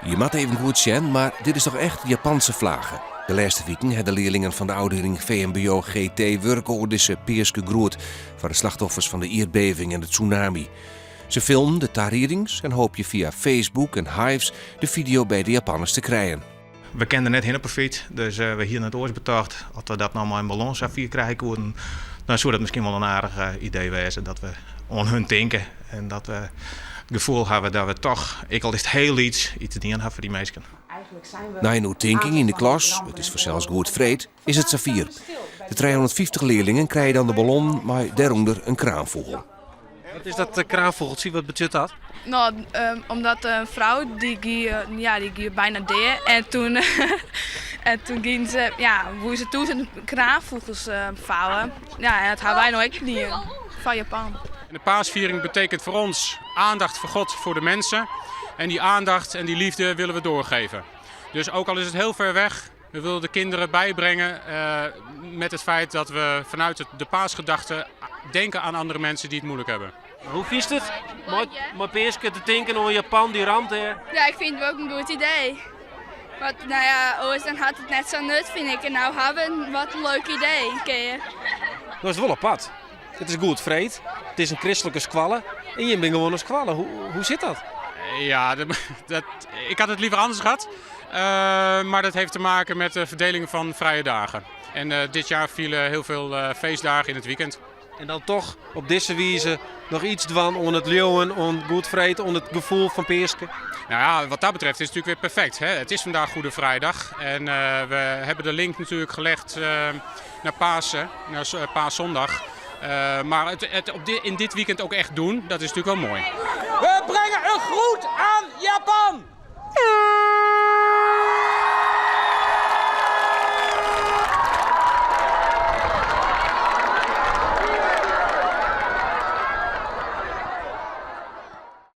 Je moatte even goed sjen, mar dit is toch echt de Japanse flage. De lêste wiken ha de learlingen fan de ôfdieling VMBO GT wurke oan dizze peaskegroet foar de slachtoffers fan de ierdbeving en de tsunami. Se filmen de tariedings en hoopje fia Facebook en Hyves de fideo by de Japanners te krijen. We kinne der net hinne op 'e fyts, dus we hiene it oars betocht. As we dat no mei in ballon sa fier krije koenen, dan soe dat miskien wol in aardich idee wêze. Dat we oan hun tinke en dat we it gefoel hawwe dat we toch, ek al is it hiel lyts, iets dien hawwe foar dy minsken. Nei in oertinking yn de klas, it is fansels Goed Freed, is it safier. De 350 learlingen krije dan de ballonnen mei dêrûnder in kraanfûgel. Wat is dat kraanfûgeltsje? Wat betsjut dat? No, omdat in frou dy gie, ja, dy gie byna dea en toen, en toen giene se, ja, woe se tûzen kraanfûgels fouwe. Ja, en dat ha wy no ek dien foar Japan. De paasviering betekent voor ons aandacht voor God voor de mensen. En die aandacht en die liefde willen we doorgeven. Dus ook al is het heel ver weg, we willen de kinderen bijbrengen met het feit dat we vanuit de paasgedachte denken aan andere mensen die het moeilijk hebben. Hoe fynst it? Mei Peaske te tinken oan Japan, dy ramp dêr? Ja, ik fyn it ek in goed idee. Want no ja, oars dan hat it net sa'n nut, fyn ik. En no ha we in wat leuk idee, in kear. No is it wol apart. It is Goed Freed, it is in kristlike skoalle en jim binne gewoan in skoalle. Hoe sit dat? Ja, dat, ik had het liever anders gehad. Maar dat heeft te maken met de verdeling van vrije dagen. En dit jaar vielen heel veel feestdagen in het weekend. En dan toch op dizze wize noch iets dwaan oan it leauwen, oan Goed Freed, oan it gefoel fan Peaske? Nou ja, wat dat betreft is het natuurlijk weer perfect. Hè? Het is vandaag Goede Vrijdag en we hebben de link natuurlijk gelegd naar Pasen, naar Paaszondag. Maar het in dit weekend ook echt doen, dat is natuurlijk wel mooi. We brengen een groet aan Japan!